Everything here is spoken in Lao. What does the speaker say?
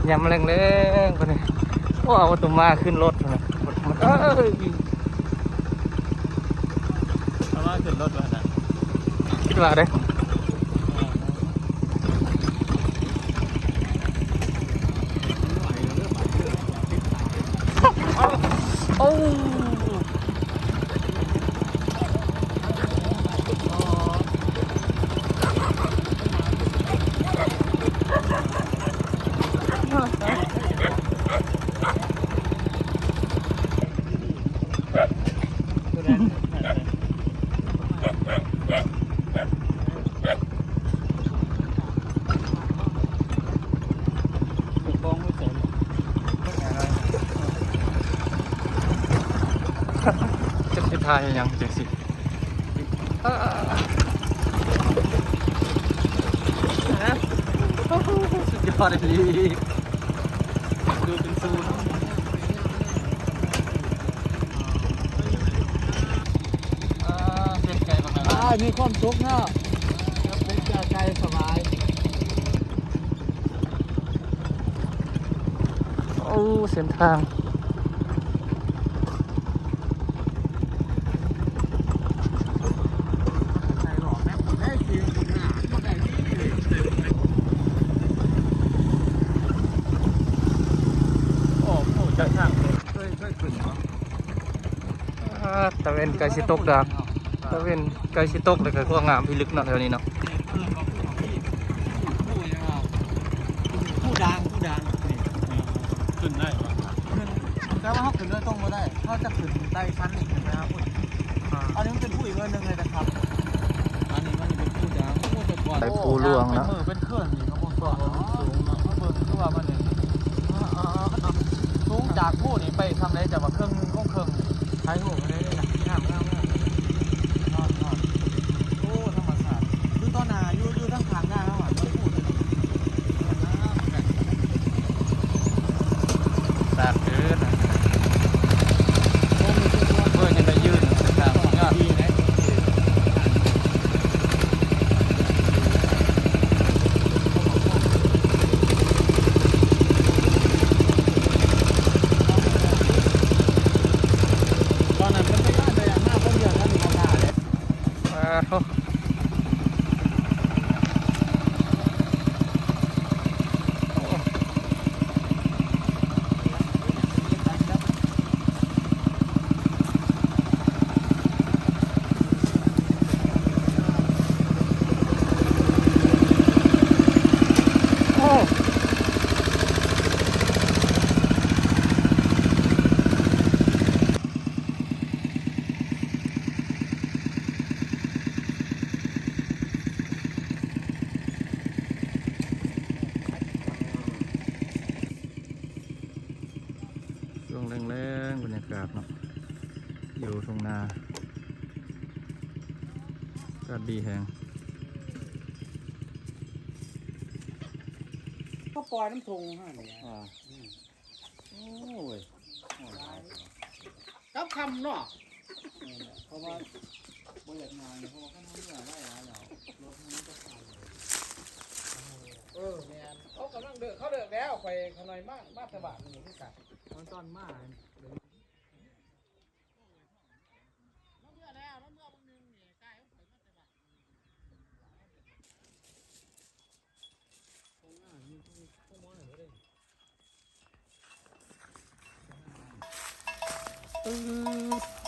ຍາມແລງໆ ບັດນີ້ ໂອ້ ເອົາໂຕມາຂຶ້ນລົດພຸ້ນນະ ເອີຍ ເອົາມາຂຶ້ນລົດວ່ານະ ຄິດວ່າເດ້ ໂອ້. ຈັກຊິຖ່າຍຫຍັງຈັ່ງຊີ້ ເອີ ສຸດຍອດອີ່ຫຼີ ດູເປັນສູນ ເອີ ເປັນໄກບັກຫຼາຍ ອ້າຍ ມີຄວາມສຸກເນາະ ເປັນກາໄກສະບາຍ. ໂອ້ ເສັ້ນທາງ ໂອ້ ຮູ້ຈັກທາງ ເຄີຍ ເຄີຍຂຶ້ນບໍ່? ອາ ຕາເວັນໃກ້ຊິຕົກດາວ ຕາເວັນໃກ້ຊິຕົກ ແລ້ວກໍຄວາມງາມພິລຶກເນາະ ແຖວນີ້ເນາະ ພູດາງ ພູດາງ ຂຶ້ນໄດ້ບໍ່? ຂຶ້ນ ແຕ່ວ່າເຮົາຂຶ້ນໂດຍຕົງບໍ່ໄດ້ ເຮົາຈະຂຶ້ນໄຕ່ຊັ້ນອີກ ເຫັນໄໝ? ພຸ້ນ ອ່າ ອັນນີ້ມັນເປັນພູອີກເນີນໜຶ່ງເລີຍນະຄັບ ອັນນີ້ມັນເປັນພູດາງ ໂອ້ ແຕ່ກ່ອນ ໄປພູຫຼວງເນາະ ເປັນມື້ເປັນຄືນນີ້ກໍບໍ່ຊອກ ສູງເນາະ ເບິ່ງຄືວ່າມັນ ສູງຈາກພູນີ້ໄປຊ່ຳໃດ ຈະວ່າເຄິ່ງໜຶ່ງຂອງເຄິ່ງ ຖ່າຍຮູບໄດ້ເລີຍນະ ງາມໆໆ ໂອ້ ທຳມະຊາດ ຄືຕອນໜ້າຢູ່ ຢູ່ທາງຂ້າງໜ້າເຮົາອະ ມັນພູດ ສາດເກີນ ເບິ່ງຍັງໄດ້ຢືນ ສາດຍອດ ຕອນນັ້ນເພິ່ນໄປນອນໄປຫຍັງມາຄົນດຽວ ແຖວນີ້ກໍຖ້າເດ້ ປາດໂທ້. ຊ່ວງແລງໆ ບັນຍາກາດເນາະ ຢູ່ທົ່ງນາ ອາກາດດີແຮງ ເຂົາປ່ອຍນຳທົ່ງຫັ້ນແຫຼະ ອ່າ ອືມ ໂອ້ຍ ກັບຄ່ຳເນາະ ແມ່ນແຫຼະ ເພາະວ່າບໍ່ຢາກຍ່າງ ເພາະວ່າຄັນເຮົາເມືອໄວຫຼາຍແລ້ວ ລົດເຮົາມັນຈະຄາ. ເອີ ແມ່ນ ເຂົາກຳລັງເລີກ ເຂົາເລີກແລ້ວ ຂ້ອຍ ຂ້ານ້ອຍມາ ມາແຕ່ບ້ານນີ້ຄືກັນ ຕອນ ຕອນມາ ປຶບ